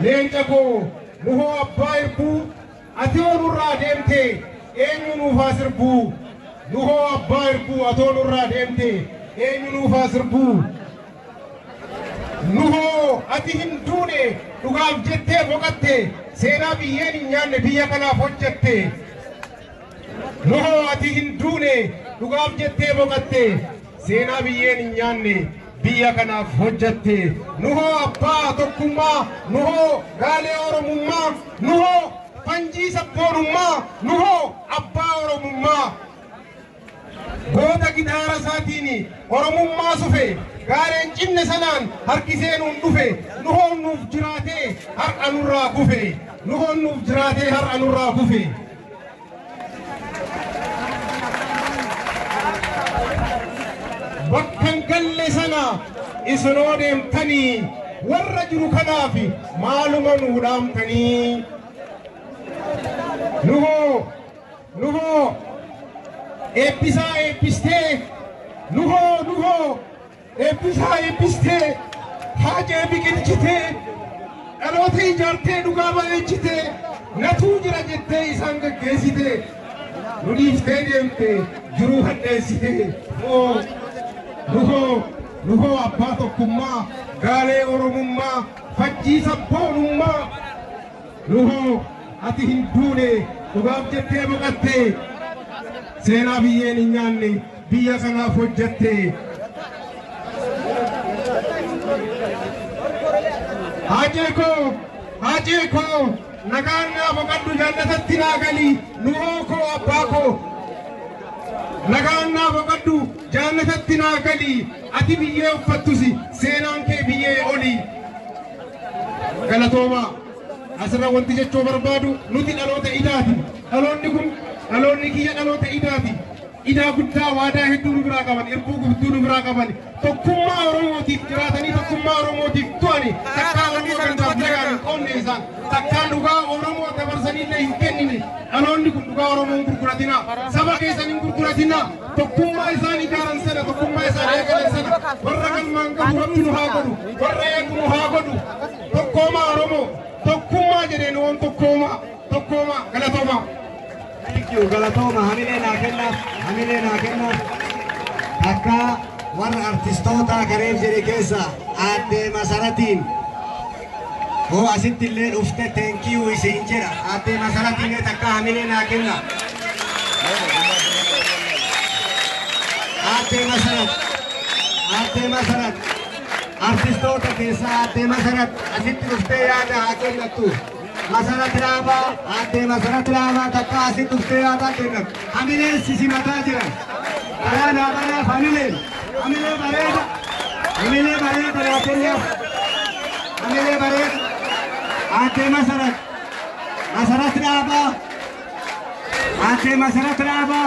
Leenca koo, Nuhoo abbaa irbuu, atoo nurraa deemte eenyu nuuf haa sirbuu? Nuhoo abbaa irbuu, atoo nurraa deemte eenyu nuuf haa sirbuu? Nuhoo, ati hin duune, dhugaaf jettee boqatte, seenaa biyyeen hin nyaanne biyya kanaaf hojjette. Nuhoo, ati hin duune, dhugaaf jettee boqatte, seenaa biyyeen hin nyaanne biyya kanaaf hojjette. Nuhoo abbaa tokkummaa, Nuhoo gaalee Oromummaa, Nuhoo fanjii sabboonummaa, Nuhoo abbaa Oromummaa. Goota gitaara isaatiin Oromummaa sufe, gaaleen cinne sanaan harkisee nuun dhufe. Nuhoon nuuf jiraatee har'a nurraa kufe. Nuhoon nuuf jiraatee har'a nurraa kufe. Bakka hin galle sana isinoo deemtanii warra jiru kanaaf maaluma nuu dhaamtanii? Nuhoo, Nuhoo, eebbisaa eebbistee, Nuhoo, Nuhoo, eebbisaa eebbistee, haacee biqilchitee, dhaloota ijaartee dhugaa bareechitee, natuu jira jettee isaan gaggeessitee, nu dhiiftee deemte jiruu hadheessitee. Nuhoo, Nuhoo, Nuhoo abbaa tokkummaa, gaalee Oromummaa, fajjii sabboonummaa. Nuhoo, ati hin duune, dhugaaf jettee boqatte, seenaa biyyeen hin nyaanne biyya kanaaf hojjette. Haacee koo, Haacee koo, nagaan naa boqadhu, jaallatatti naa gali. Nuhoo koo, abbaa koo, nagaan naa boqadhu, jaallatatti naa gali. Ati biyyee uffattus seenaan kee biyyee oli. Galatooma. Asirra wanti jechuu barbaadu, nuti dhaloota idaati. Dhaloonni kun, dhaloonni kiyya dhaloota idaati. Idaa guddaa, waadaa hedduu nu biraa qaban, irbuu gudduu nu biraa qaban. Tokkummaa Oromootiif jiraatanii tokkummaa Oromootiif du'ani. Takkaa Oromoo gandaaf nagaan hin qoonne isaan. Takkaa dhugaa Oromoo dabarsanii illee hin kennine. Dhaloonni kun dhugaa Oromoo hin gurguratina. Saba keessan hin gurguratina. Tokkummaa isaan ijaaran sana, tokkummaa isaan eegalan sana warra galmaan gahu Rabbi nu haa godhu. Warra eegu nu haa godhu. Tokkoomaa Oromoo, tokkummaa jedheen oon, tokkoomaa, tokkoomaa, galatoomaa. Thank you, galatooma. Hamilee naa kennaaf, hamilee naa kennaaf. Takka warra artistoota gareef jedhe keessa aadde Masaratiin hoo asitti illee dhufte thank you isiin jedha. Aadde Masaratiin takka hamilee naa kenna. Aadde Masarat, aadde Masarat, artistoota keessaa aadde Masarat asitti dhuftee yaada haa kennattu. Masarat Raabaa, aadde Masarat Raabaa takka asitti dhuftee yaada kennattu. Hamileen sisimataa jiran. Karaa naa banaaf hamileen. Hamilee bareeda. Hamilee bareeda naa kennaaf. Hamilee bareeda. Aadde Masarat. Masarat Raabaa. Aadde Masarat Raabaa.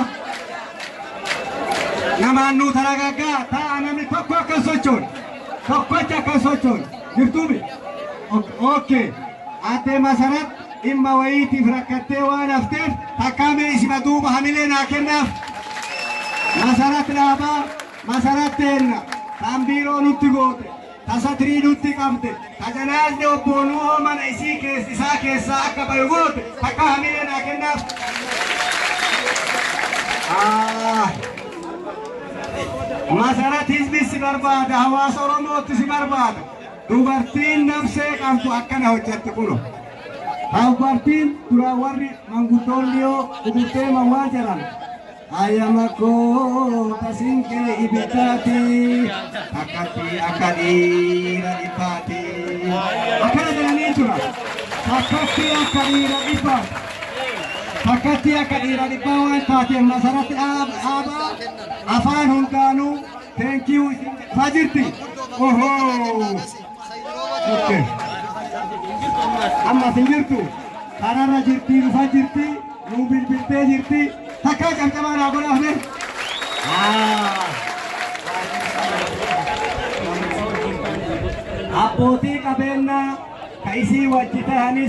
Namaan nuu taragaggaa ta'a, namni tokko akka hin sochoone. Tokkocha akka hin sochoone. Jirtuumi? Okay. Aadde Masarat dhimma wayiitiif rakkattee waan hafteef takkaa mee isima duuba hamilee naa kennaaf. Masarat Raabaa, Masarat teenna, tan biiroo nutti goote, ta satrii nutti qabde, ta janaazni obbo Nuhoo mana isii keessa isaa keessaa akka bayu goote, takka hamilee naa kennaaf. Ah. Masarat, hizbi si barbaada, hawaasa Oromootti si barbaada. Dubartiin nafsee qabdu akkana hojjetti kuno. Dubartiin dura warri manguddoonni yoo gugurteeman waan jedhan, "Ayama koo tasinqee ibiddaati, takkatti akka dhiira dhibbaati." Akkana jedhanii tura. Takkatti akka dhiira dhibbaati. Takkatti akka dhiira dhibbaa waan taateef Masarat Dhaabaa afaan hundaanuu thank you isin jedhaa jirti. Ohoo. Okay. Amma asin jirtu, kararra jirti, dhufa jirti, nuu bilbiltee jirti. Takkaa cabcabaa naa godhaaf mee. Abbootii qabeenyaa ka isii wajji tahanis.